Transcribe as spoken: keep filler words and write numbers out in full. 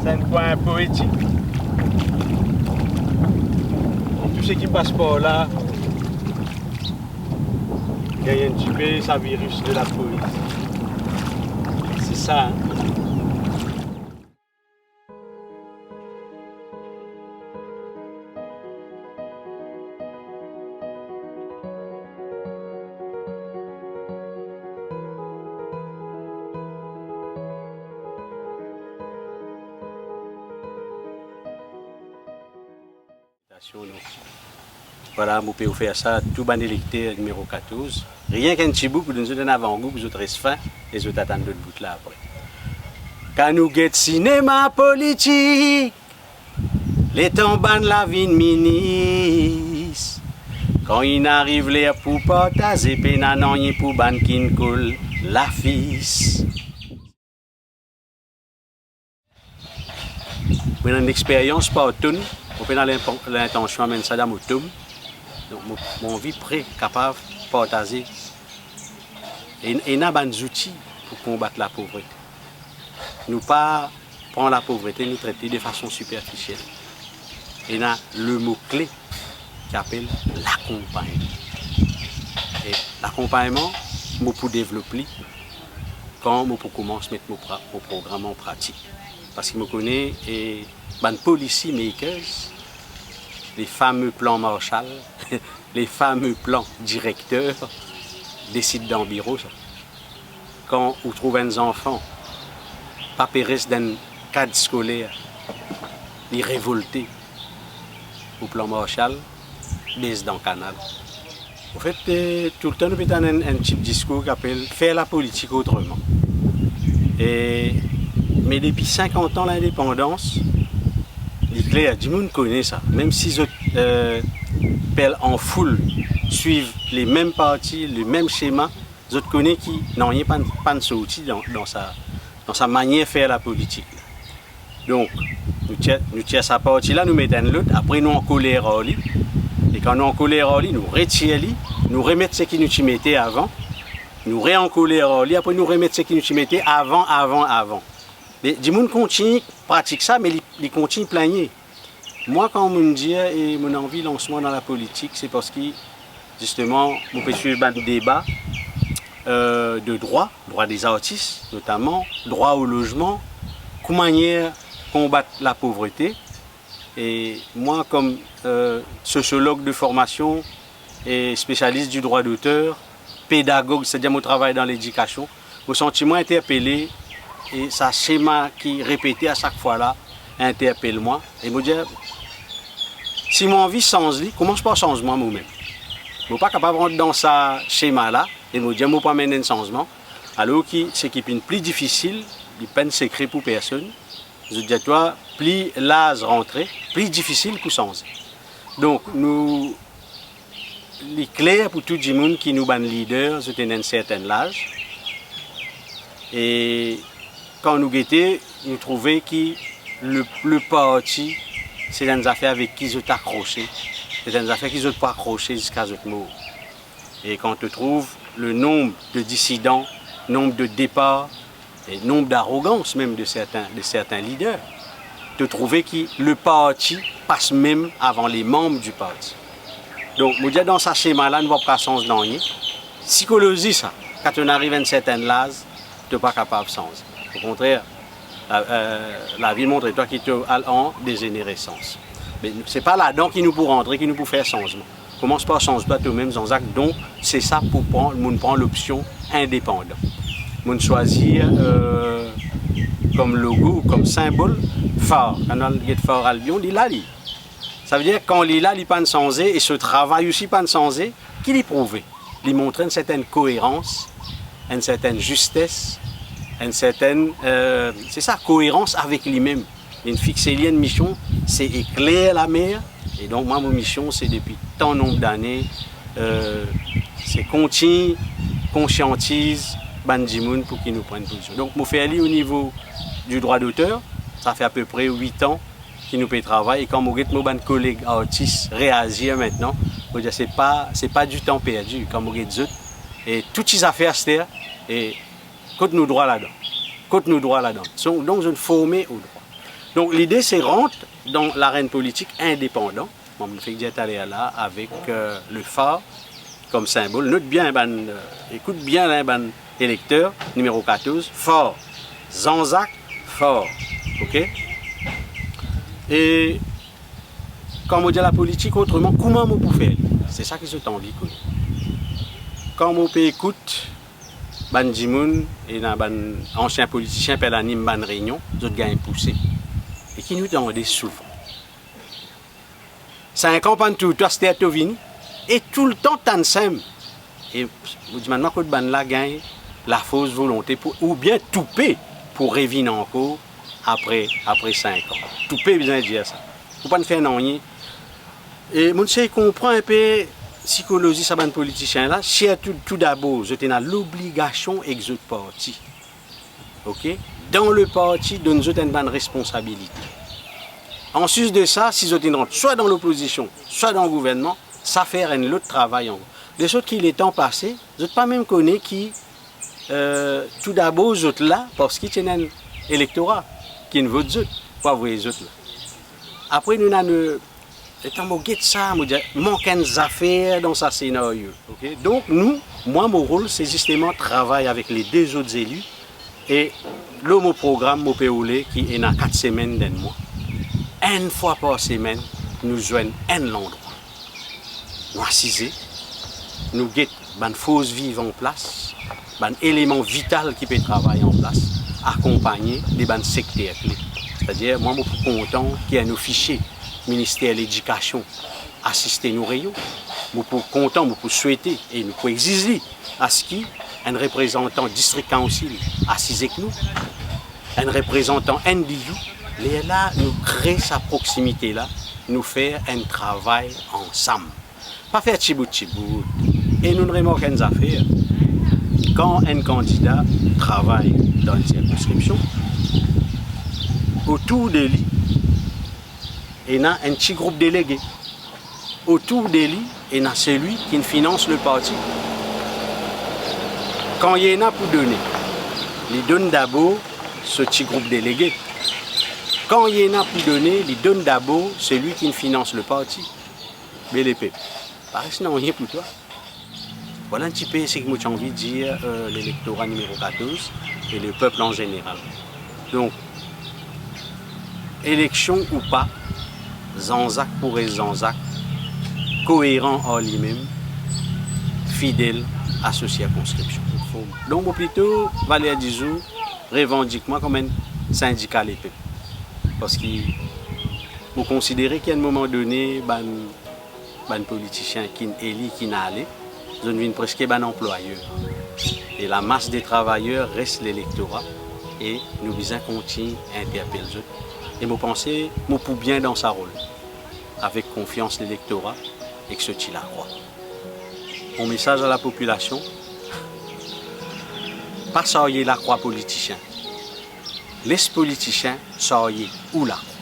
C'est un coin poétique. Tou seki pas par la gagn enn tipe sa viris de la poésie. C'est ça, hein. Vwala, mo pe ofer sa tou bann elekter nimero katorz. Rienk enn ti bout pou donn zot enn avangou pou zot res fin e zot atann lot bout la apre. Kan nou get sinema politik, letan bann la vinn minis, kan inn ariv ler pou partaze, pena nanye pou bann kinn kol lafis. Mo ena enn experyans par tonn, mo pena lintan-, lintansion amenn sa dan mo tom. Donk mo, mo anvi pre kapav partaze. E, ena bann zouti pou konbat lapovrete. Nou pa pran lapovrete, nou tret li de fason siperfisiel. Ena lemo kle ki apel lakonpagnman. E lakonpagnman, mo pou devlop li kan mo pou koumans met mo pra-, mo program an pratik. Parski mo kone, e, bann policy makers, les fameux plans Marshall, les fameux plans directeurs, desid dan biro sa. Kan ou trouv enn zanfan pa pe res dan enn kad skoler, li revolte, ou plan Marshall bes dan kanal. Anfet, e, toultan nou pe tann enn, enn tip diskour ki apel fer lapolitik otreman. E, me depi sinkant an lindepandans, li kler, dimoun kone sa. Mem si zot, e, pe al an foul, swiv lemem parti, lemem sema, zot kone ki nanye pa'nn, pa'nn sorti dan, dan sa, dan sa manier fer lapolitik la. Donk, nou tir, nou tir sa parti la, nou met enn lot, apre nou ankoler ar li. E kan nou ankoler ar li, nou retir li, nou remet seki nou ti mete avan, nou reankoler ar li, apre nou remet seki nou ti mete avan, avan, avan. Me dimoun kontign pratik sa, me li, li kontign plagne. Mwa, kan mo'nn dir e mo'nn anvi lans mwa dan lapolitik, se parski, zisteman, mo pe swiv bann deba, e, de drwa, drwa dezartis, notaman, drwa o lozman, ki manier konbat lapovrete. E mwa, kom, e, sosiolog de formasion e spesialis di drwa doter, pedagog, setadir mo travay dan ledikasion, mo santi mwa interpele, e sa sema ki repete a sak fwa la interpel mwa. E mo dir, si mo anvi sanz li, koumans par sanz mwa momem. Mo pa kapav rant dan sa sema la, e mo dir, mo pou amenn enn sanzman. Alor ki seki pinn pli difisil, li pa enn sekre pou personn. Zot dir twa, pli laz rantre, pli difisil pou sanze. Donk, nou, li kler pou tou dimoun ki nou bann lider, zot ena enn sertin laz. E kan nou gete, nou trouve ki le, le parti, se enn zafer avek ki zot akrose, se enn zafer ki zot pou akrose ziska zot mor. E kan to trouv le nonb de disidan, nonb de depar, e nonb darogans mem de sertin, de sertin lider, to trouve ki le parti pas mem avan le manm di parti. Donk, mo dir, dan sa sema la, nou pa pou kapav sanz nanye. Sikolozi sa, kan to ariv enn sertin laz, to pa kapav sanze. Okontrer, la, e, lavi montre twa ki to al an dezeneresans. Me se pa ladan ki nou pou rantre, ki nou pou fer sanzman. Koumans par sanz twa tomem, Jean-Jacques. Donk, se sa pou pran, mo'nn pran lopsion indepandan. Mo'nn swazir, e, kom logo, kom sinbol, far. Kan nou al get far Albion, li la, li. Savedir, kan li la, li pa'nn sanze, e so travay osi pa'nn sanze, ki li prouve? Li montre enn sertin koerans, enn sertin zistes, enn sertin, e, se sa, koerans avek limem. Linn fixe li enn mision, se ekler lamer. E donk, mwa, mo mision, se depi tan nonb dane, e, se kontign konsiantiz bann dimoun pou ki nou pran enn pozision. Donk, mo fer li o nivo di drwa doter, sa fer apepre wit an ki nou pe travay, e kan mo get mo bann koleg artis reazir aster, mo dir, se pa, se pa ditan perdi, kan mo get zot, e tou ti zafer aster, e kot nou drwa ladan? Kot nou drwa ladan? So, donk, zot forme o drwa. Donk, lide se rant dan larenn politik indepandan. Mwa, mo finn fek dir taler la, avek, euh, le far kom sinbol. Not bien, bann, euh, ekout bien la, bann elekter, nimero katorz, far. Zanzak, far. Ok? E kan mo dir lapolitik, otreman, kouma mo pou fer li? Se sa ki zot anvi kone. Kan mo pe ekout bann dimoun, ena bann ansien politisien pe al anim bann reynion, zot gagn pouse. E ki nou tande souvan, sink an pa'nn tou, to aster to vini. E toultan tann sem. E mo dimann mwa kot bannla gagn lafors, volonte pou, oubien toupe pou revinn ankor apre, apre sink an. Toupe bizin dir sa. Pou pa'nn fer nanye. E mo'nn sey konpran inpe sikolozi sa bann politisien la. Sirtou, toudabor, zot ena lobligasion ek zot parti. Ok? Dan le parti, donn zot enn bann responsabilite. Ansis de sa, si zot inn rant swa dan lopozision, swa dan gouvernman, sa fer enn lot travay ankor. De sort ki letan pase, zot pa mem kone ki, euh, toudabor zot la parski ti ena enn elektora ki'nn vot zot pou avoy zot la. Apre nou ena nou Letan mo get sa, mo dir, mank enn zafer dan sa senario. Ok? Donk nou, mwa, mo rol, se zisteman travay avek le de zot zeli, e lor mo program, mo pe roule ki ena kat semenn dan enn mwa. Enn fwa par semenn, nou zwenn enn landrwa. Nou asize, nou get bann fors viv an plas, bann eleman vital ki pe travay an plas, akonpagne de bann sekter kle. Setadir, mwa, mo pou kontan ki enn ofisie Minister Ledikasion asiste nou reynion. Mo pou kontan, mo pou swete e nou pou exiz li, aski enn reprezantan District Council asiz ek nou, enn reprezantan N D U. Lerla nou kre sa proksimite la, nou fer enn travay ansam. Pa fer tibout tibout. E nou'nn remark enn zafer, kan enn kandida travay dan enn sirkonskripsion, otour de li, ena enn ti group delege. Otour de li, ena selwi ki'nn finans le parti. Kan li ena pou done, li donn dabor so ti group delege. Kan li ena pou done, li donn dabor selwi ki'nn finans le parti. Be lepep, pa res nanye pou twa. Vwala enn tipe seki mo ti anvi dir, euh, lelektora nimero katorz e lepep an zeneral. Donk, eleksion ou pa, Zanzak pou res Zanzak, koeran ar limem, fidel a so sirkonskripsion. Donk, mo plito, valer dizour, revandik mwa kouma enn sindika lepep. Parski mo konsidere ki a enn moman done, bann bann politisien ki'nn eli, ki'nn ale, zot vinn preske bann anplwayer. E lamas de travayer res lelektora e nou bizin kontign interpel zot. E mo panse mo pou bien dan sa rol, avek konfians lelektora ek so ti lakrwa. Mo mesaz a lapopilasion, pa sarye lakrwa politisien. Les politisien sarye ou lakrwa.